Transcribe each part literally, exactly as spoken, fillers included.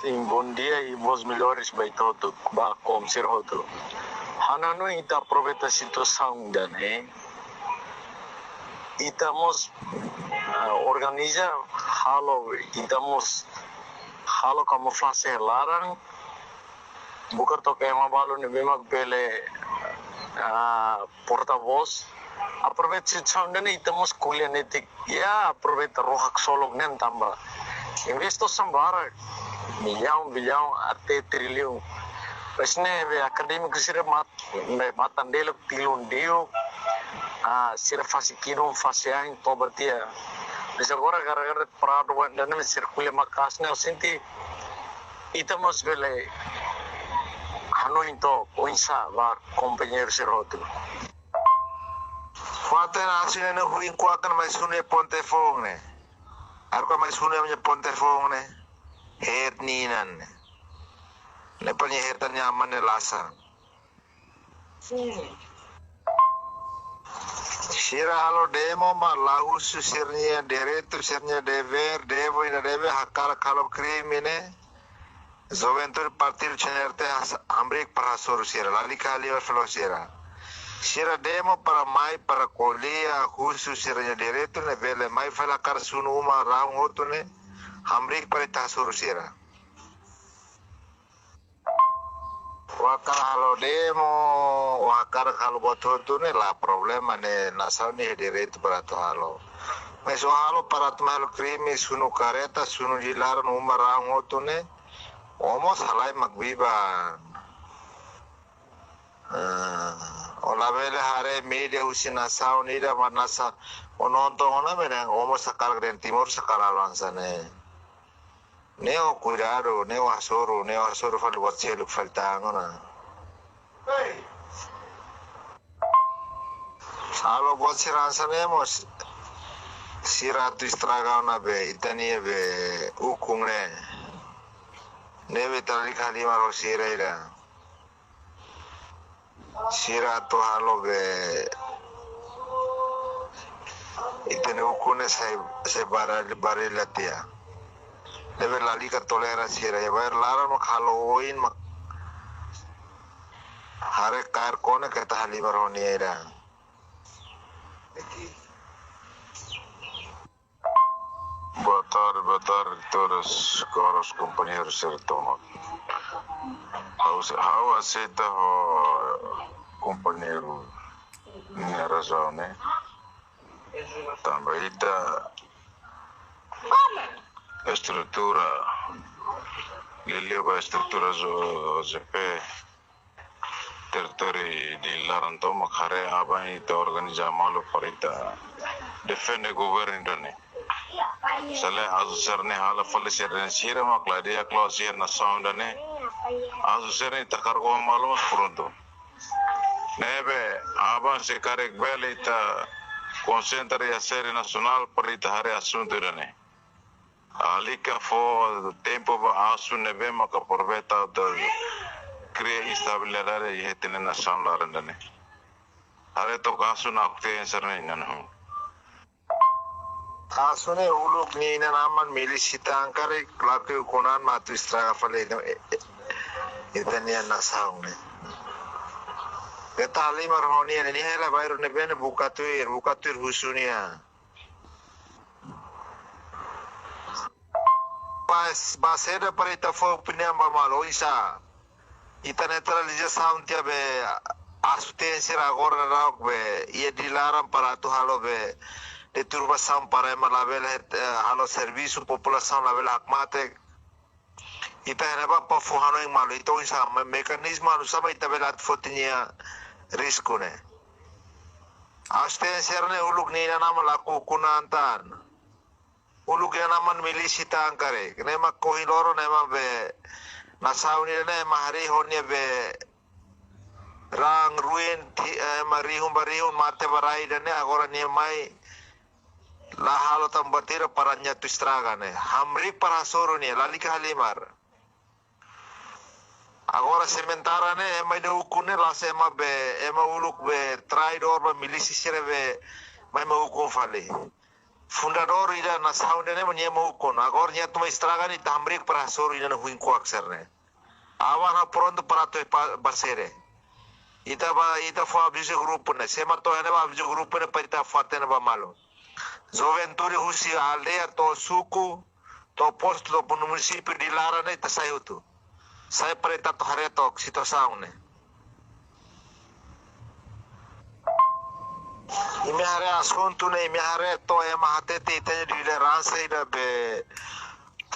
Sim, bom dia e boas melhoras ba ita hotu, ba kompanheiru hotu. Ha'u hanoin ita aproveita situasaun ida-ne'e. Ita mós, ah, organiza, halo, ita mós halo kamuflaxe laran, buka took ema balu ne'ebé mak bele, ah, porta-voz. Aproveita situasaun ida-ne'e, ita mós ko'alia netik. Ya, aproveita rohak solok ne'e tanba. Investe sambara millaun, billaun, até triliun. Mas ne'ebé akadémiku sira mat-, ne'e matan delok tilun diuk. Ah, sira fase kidun, fase ain, toba tiha. Mas agora gara-gara paradu wan ida-ne'e sira ko'alia maka'as ne'e, ha'u sente ita mós bele hanoin took oinsá ba kompanheiru sira hotu. Fatin asina ne huin kuakan mai sunu ponte fong ne. Arko mai sunu nya ponte fong ne. Hert ninan ne. Ne panya hertan nyaman ne lasa. Sira halo demo mak la husu sira-nia direitu, sira-nia dever, devo ina deve hakar kalo krime ne. Juventude partidu C N R T has-, hamriik para hasoru sira, lalika halimar fali ho sira. Sira demo para mai para ko'alia, husu sira-nia direitu ne'e bele mai fali hakarak sunu uma rahun hotu ne'e, hamriik para ita hasoru sira. Ha'u hakarak halo demo, ha'u hakarak halo buat hotu ne'e la problema ne'e, nasaun nia direitu para atu halo. Mas ha'u halo para atu mai halo krime, sunu kareta, sunu di'ak laran, uma rahun hotu ne'e, ó mós halai mak biban. Ah, ó labele haree média husi nasaun ida mak nasa, ó nonton ona menang, ó mós hakarak dehan Timor sakarak halo hanesan ne'e. Ne'e ó kuidadu, ne'e ó hasoru, ne'e ó hasoru fali buat seluk fali tan ona. Halo buat sira hanesan ne'e mós sira atu estraga ona be, ita-nia be ukun ne'e. Ne'ebé ita lalika halimar ho sira ida. Sira atu halo be ita-nia ukun ne'e sai, sai baril, baril tiha. Ne'ebé lalika tolera sira, iha bairru laran mak halo oin mak haree kaer kona keta halimar ho nia ida. Boa tarde, boa tarde a todos, caros companheiros sira tomak. Ha'u, ha'u aseita ho companheiro nia razaun ne'e. Tanba ita estrutura, liuliu ba estrutura zo-, Z P, territóriu di'ak laran tomak haree aban ita organiza malu para ita defende governu ida-ne'e. Sele asu sira-ne'e hala fali sira-ne'e sira mak la di'ak ho sira-nia nasaun ida-ne'e. Asu sira-ne'e ita kargo malu mós prontu. Ne'ebé aban se karik bele ita konsentra iha sede nasionál para ita haree asuntu ida-ne'e. Lalika fó tempu ba asu ne'ebé maka aproveita atu kria instabilidade iha ita-nia nasaun laran ida-ne'e. Haree took asu nakukun tiha sira-ne'e inan hum. Asu ne'e uluk nia inan-aman milísia tan karik lakohi ukun an mak atu estraga fali ita-nia nasaun ne'e. Keta halimar ho nia, nia hela bairru ne'ebé ne'e buka tuir, buka tuir husu nia. Mas, ba saida para ita fó opiniaun ba malu, oinsá? Ita neutralizasaun tiha be asu-teen sira agora daudaun be, iha di'ak laran para atu halo be deturbasaun para ema labele, eh, halo servisu, populasaun labele hakmatek. Ita iha ne'ebá para fó hanoin malu, ita oinsá me-, mekanizmu oinsá mak ita bele atu foti nia risku ne'e. Asu-teen sira-ne'e uluk nia inan-aman lakohi ukun an tan. Uluk inan-aman milísia tan karik. Ne'e mak ohin loron ne'e mak be nasaun ida-ne'e ema harii ho nia be raan ruin ti-, eh, ema rihun ba rihun mate ba rai ida-ne'e agora nia mai la halo tan buat ida para nia atu estraga ne'e. Hamriik para hasoru nia, lalika halimar. Agora sementara ne'e ema ida ukun ne'e la'ós ema be, ema uluk be traidór ba milísia sira be mai mak ukun fali. fundadór ida nasaun ida-ne'e mak nia mak ukun. Agora nia tama estraga ne'e ita hamriik para hasoru ida-ne'e huin kuak sira-ne'e. Aban ha'u prontu para atu pa-, ba sede. Ita ba, ita fó avizu grupu ne'e. Se ema to'o iha ne'e ba avizu grupu ne'e para ita fó hatene ba malu. Juventude husi aldeia to'o suku, to'o postu, to'o munisípiu Dili-Laran ne'e ita sai hotu. Sai para ita atu haree took situasaun ne'e. Imi haree asuntu ne'e, imi haree took ema hatete ita-nia lideransa ida be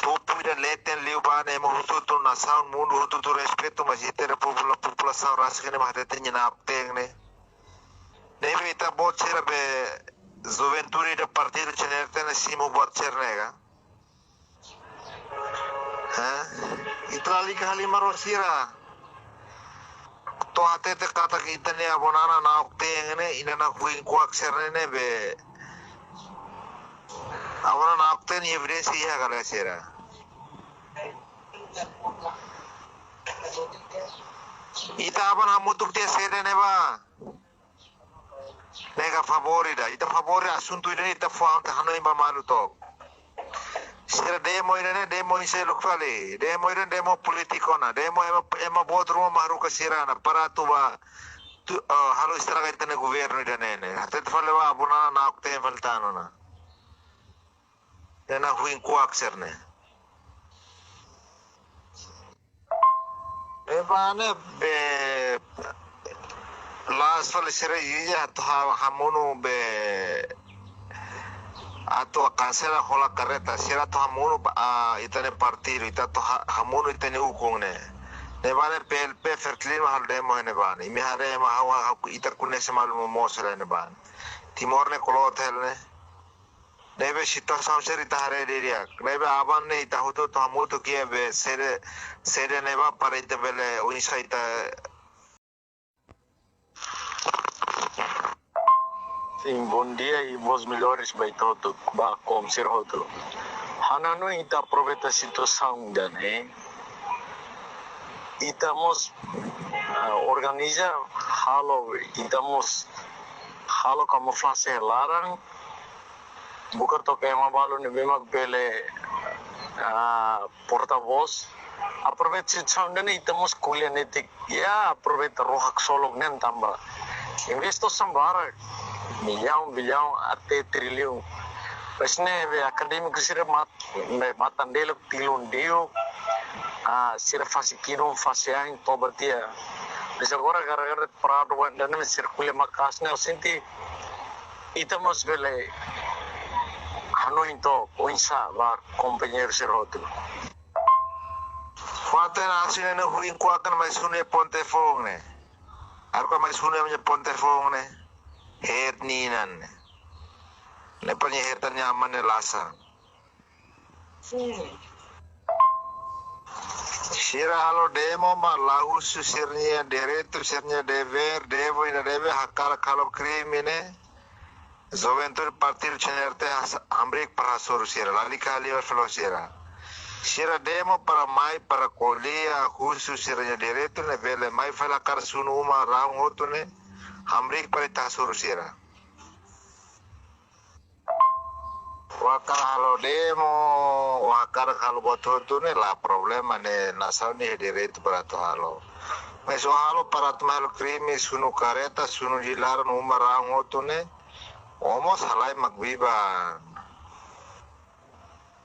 tupu ida leten liu ba ne'e, ema hotu-hotu nasaun mundu hotu-hotu respeitu, mas ita-nia popula-, populasaun rasik ne'e ema hatete nia na'ok-teen ne'e. Ne'ebé ita-boot sira be juventude ida partidu C N R T ne'e simu buat sira-ne'e ka. Hah? Ita lalika halimar ho sira. To'o hatete katak ita-nia avó-nana na'ok-teen ne'e, inan-aman huin kuak sira-ne'e be. Avó-nana na'ok-teen evidénsia iha ka lae sira. Ita aban hamutuk tiha sede ne'ebá. Ne'e ka favór ida, ita favór asuntu ida ita fó hanoin ba malu took. Sira demo ida-ne'e, demo oinsá luk fali. Demo ida demo polítiku ona. Demo ema, ema boot ruma mak haruka sira ona. Para atu ba, atu, eh, halo estraga ita-nia governu ida-ne'e ne'e. Hatete fali ba avó-nana na'ok-teen fali tan ona. Inan-aman huin kuak sira-ne'e. Ne'ebá ne'e be la'ós fali sira iha atu ha-, hamonu be atu kansela hola kareta, sira atu hamonu ba, ah, ita-nia partidu, ita atu ha-, hamonu ita-nia ukun ne'e. Ne'ebá ne'e P L P Fretilin mak halo demo iha ne'ebá ne'e. Imi haree mak ha'u, ha'u, ita koñese malu momoos iha ne'ebá ne'e. Timor ne'e kloot hela ne'e. Ne'ebé situasaun sira ita haree didi'ak. Ne'ebé aban ne'e ita hotu-hotu hamutuk iha be sede, sede ne'ebá para ita bele oinsá ita. Sim, bom dia e boas melhores ba ita hotu, ba komsir hotu. Ha'u hanoin ita aproveita situasaun ida-ne'e. Ita mós, ah, organiza, halo, ita mós halo kamuflaxe laran, buka took ema balu ne'ebé mak bele, ah, porta-voz. Aproveita situasaun ida-ne'e ita mós ko'alia netik. Ya, aproveita rohak solok ne'e tanba. Investe sambara. Millaun, billaun, até triliaun. Mas ne'ebé akadémiku sira mat-, ne'e matan-delok tilun diuk. Ah, sira fase kidun, fase ain, toba tiha. Mas agora gara-gara paradu wan ida-ne'e sira ko'alia maka'as ne'e, ha'u sente ita mós bele hanoin took oinsá ba kompañeiru sira hotu. Fó hatene asin ne'e huin kuak ne'e mai sunu iha ponte foun ne'e. Arka mai sunu iha ponte foun ne'e. Heet nia inan ne'e. Ne'e pa nia hetan nia aman ne'e lasa. Sira halo demo mak la husu sira-nia direitu, sira-nia devér, demo ida deve hakarak halo krime ne'e. Juventude partidu C N R T has-, hamriik para hasoru sira, lalika halimar fali ho sira. Sira demo para mai, para ko'alia, husu sira-nia direitu ne'e bele mai fali hakarak sunu uma rahun hotu ne'e, hamriik para ita hasoru sira. Ó hakarak halo demo, ó hakarak halo buat hotu ne'e la problema ne'e, nasaun nia direitu para atu halo. Mas ó halo para atu mai halo krime, sunu kareta, sunu Dili-Laran, uma rahun hotu ne'e, ó mós halai makbiban.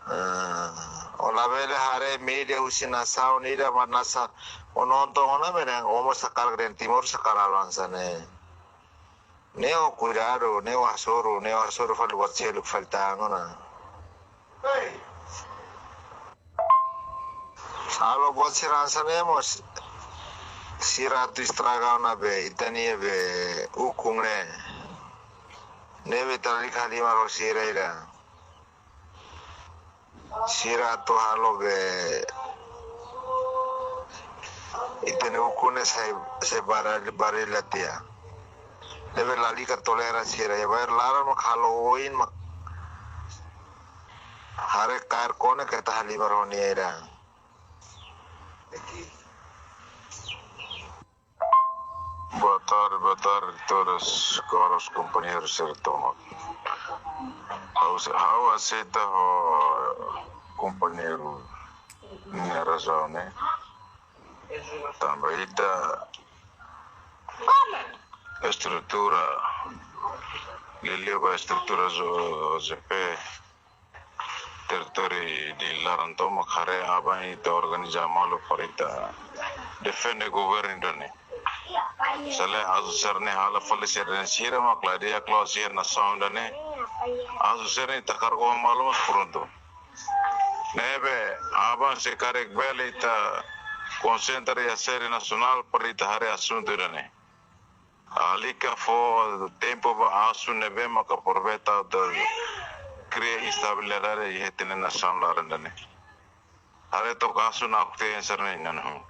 Ah, ó labele haree média husi nasaun ida mak nasa, ó nonton ona mereng, ó mós hakarak dehan Timor hakarak avansa ne'e. Ne'e ó kuidadu, ne'e ó hasoru, ne'e ó hasoru fali buat seluk fali tan ona. Halo buat sira hanesan ne'e mós sira atu estraga ona be, ita-nia be ukun ne'e. Ne'ebé ita lalika halimar ho sira ida. Sira atu halo be ita-nia ukun ne'e sai, sai baril, baril tiha. Ne'ebé lalika tolera sira, iha bairru laran mak halo oin mak haree kaer kona keta halimar ho nia ida. Boa tarde, boa tarde a todos, caros companheiros sira tomak. Ha'u se-, ha'u aseita ho kompañeiru nia razaun ne'e. Tanba ita estrutura, liuliu ba estrutura zo-, O Z P, territóriu Dili laran tomak haree aban ita organiza malu para ita defende governu ida-ne'e. Se lae asu sira-ne'e halo fali sira-nia sira mak la di'ak, klaru sira nasaun ida-ne'e. Asu sira-ne'e ita karga malu mak prontu. Ne'ebé aban se karik bele ita konsentra iha sede nasionál para ita haree asuntu ida-ne'e. Lalika fó tempu ba asu ne'ebé maka aproveita atu kria instabilidade iha ita-nia nasaun laran ida-ne'e. Haree took asu Nauk Te'in sira-ne'e inan hum.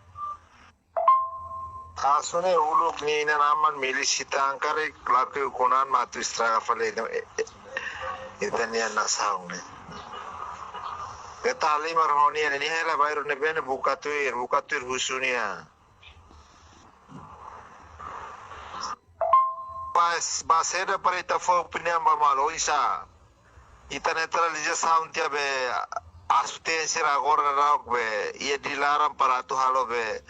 Asu ne'e uluk nia inan-aman milísia tan karik lakohi ukun an mak atu estraga fali ita, ita-nia nasaun ne'e. Beta Halimar ho nia ne'e, nia hela bairru ne'ebé ne'e buka tuir, buka tuir husu nia. Ba, ba saida para ita fó opiniaun ba malu, oinsá? Ita neutralizasaun tiha be asu te'in sira agora daudaun be iha Dili laran para atu halo be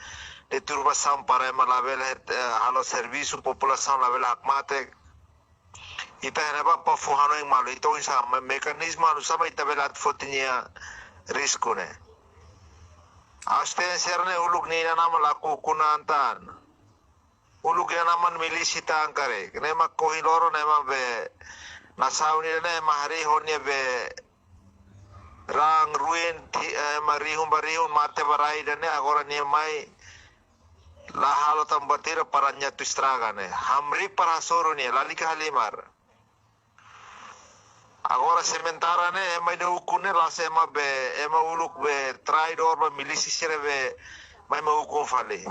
deturbasaun para ema labele, eh, halo servisu, populasaun labele hakmatek. Ita iha ne'ebá para fó hanoin malu, ita oinsá, me-, mekanizmu oinsá mak ita bele atu foti nia risku ne'e. Asu te'in sira-ne'e uluk nia inan-aman lakohi ukun an tan. Uluk inan-aman milísia tan karik. Ne'e mak ohin loron ne'e mak be nasaun ida-ne'e ema harii ho nia be raan ruin ti-, ema rihun ba rihun mate ba rai ida-ne'e, agora nia mai la halo tan buat ida para nia atu estraga ne'e. Hamriik para hasoru nia, lalika halimar. Agora sementara ne'e ema ida ukun ne'e la'ós ema be, ema uluk be traidór ba milísia sira be mai ema ukun fali.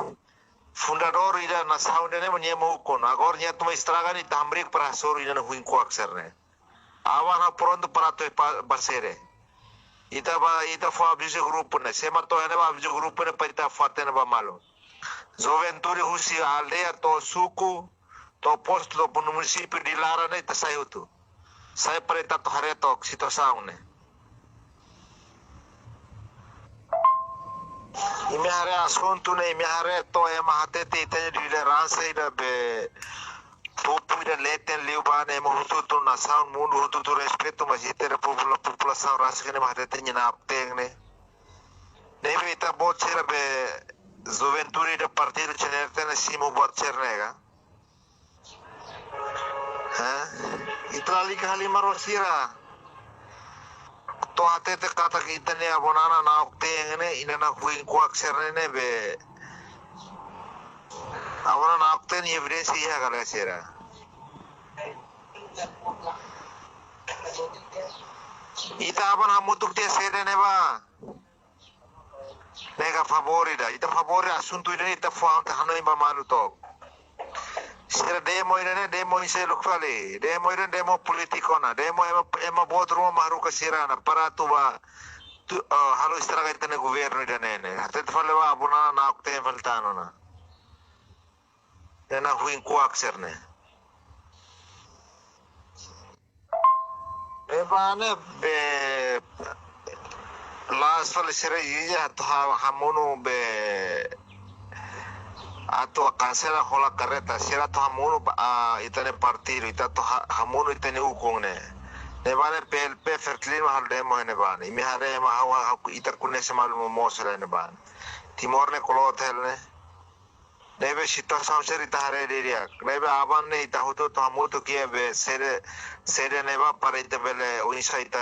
Fundadór ida nasaun ida-ne'e mak nia ema ukun. Agora nia atu mai estraga ne'e, ita hamriik para hasoru ida-ne'e huin kuak sira-ne'e. Aban ha'u prontu para atu pa-, ba sede. Ita ba, ita fó avizu grupu ne'e. Se ema to'o iha ne'ebá avizu grupu ne'e para ita fó hatene ba malu. Juventude husi aldeia to'o suku, to'o postu, to'o munisípiu Dili laran ne'e ita sai hotu. Sai para ita atu haree took situasaun ne'e. Imi haree asuntu ne'e, imi haree to'o ema hatete ita-nia lideransa ida be povu ida leten liu ba ne'e, ema hotu-hotu, nasaun mundu hotu-hotu respeitu, mas ita-nia popula-, populasaun rasik ne'e ema hatete nia Nauk Te'in ne'e. Ne'ebé ita-boot sira be juventude ida partidu C N R T ne'e simu buat sira-ne'e ka? Hah? Ita lalika halimar ho sira. To'o hatete katak ita-nia avó Nana Nauk Te'in ne'e, inan-aman huin kuak sira-ne'e be. Avó Nana Nauk Te'in evidénsia iha ka lae sira. Ita aban hamutuk tiha sede ne'ebá. Ne'e ka favór ida, ita favór asuntu ida-ne'e ita fó hanoin ba malu took. Sira demo ida-ne'e demo seluk fali, demo ida demo polítiku ona, demo ema, ema boot ruma mak haruka sira ona, para atu ba, atu, eh, halo estraga ita-nia governu ida-ne'e ne'e. Hatete fali ba avó Nana Nauk Te'in fali tan ona. Inan-aman huin kuak sira-ne'e. Ne'ebá ne'e be la'ós fali sira iha atu ha-, hamonu be atu kansela hola kareta, sira atu hamonu ba, ah, ita-nia partidu, ita atu ha-, hamonu ita-nia ukun ne'e. Ne'ebá ne'e P L P, Fretilin mak halo demo iha ne'ebá ne'e. Imi haree mak ha'u, ha'u, ita koñese malu momoos iha ne'ebá ne'e. Timor ne'e kloot hela ne'e. Ne'ebé situasaun sira ita haree didi'ak. Ne'ebé aban ne'e ita hotu-hotu hamutuk iha be sede, sede ne'ebá para ita bele oinsá ita